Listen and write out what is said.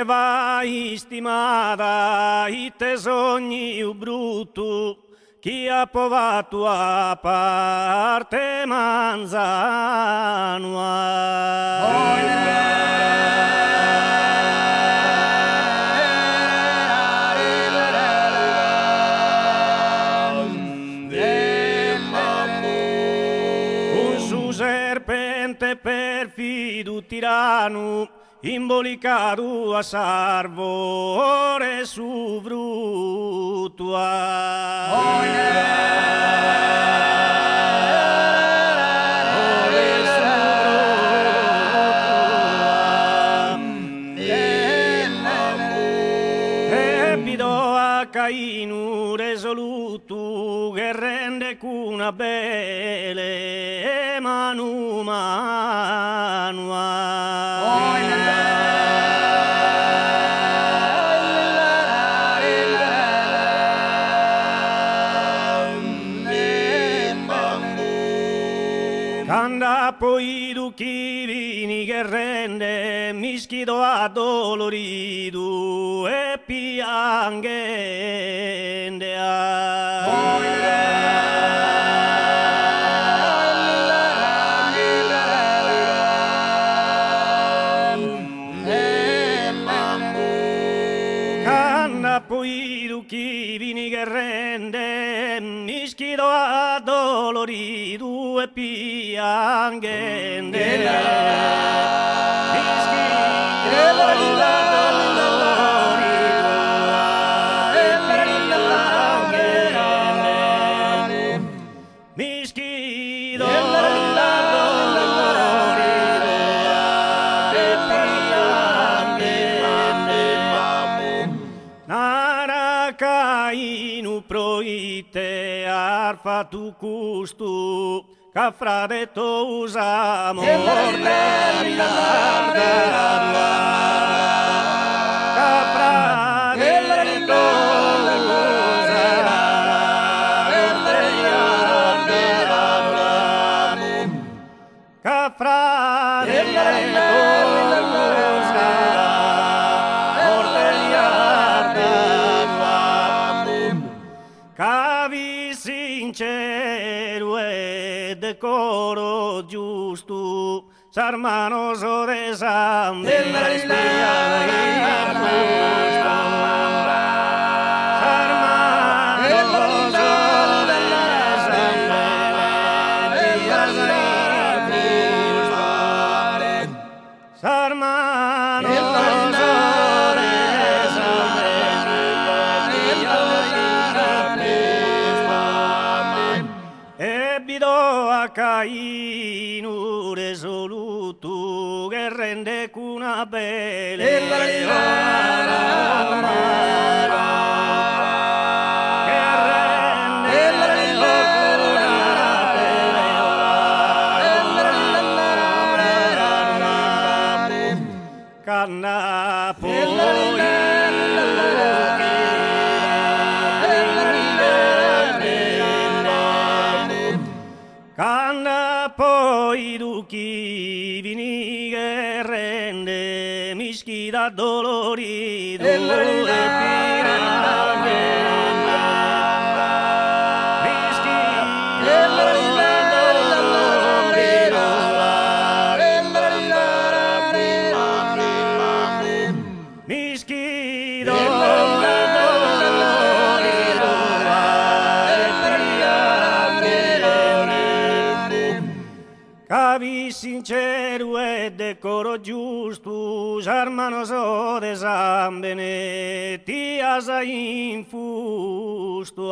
Eva istimada, ite sogniu bruttu chi apo fattu a parte manzanu. Cun su serpente perfidu tiranu Imbolicadu a s'arvore 'e su frutu. E bido a Cainu resolutu gherrende cun Abele manu manu. Cand'apo 'idu chi fin gherrende m'ischido addoloridu e pianghende. Cand'apo 'idu chi fin gherrende m'ischido addoloridu e pianghende. Nara Cainu proite as fatu custu C'a frade tou sa morte l'as dadu C'a frade tou sa morte l'as dadu C'a frade tou sa morte l'as dadu Ca fit sinceru e de coro giustu, sas manos de sambene ispiada infustu. Sas manos de sambene piada infustu. Sas manos de sambene E bido a Cainu resolutu gherrende cun Abele. Cand'apo 'idu chi fin gherrende m'ischido addoloridu e pianghende. Ca fit sinceru e de coro giustu, sas manos de sambene ti as infustu.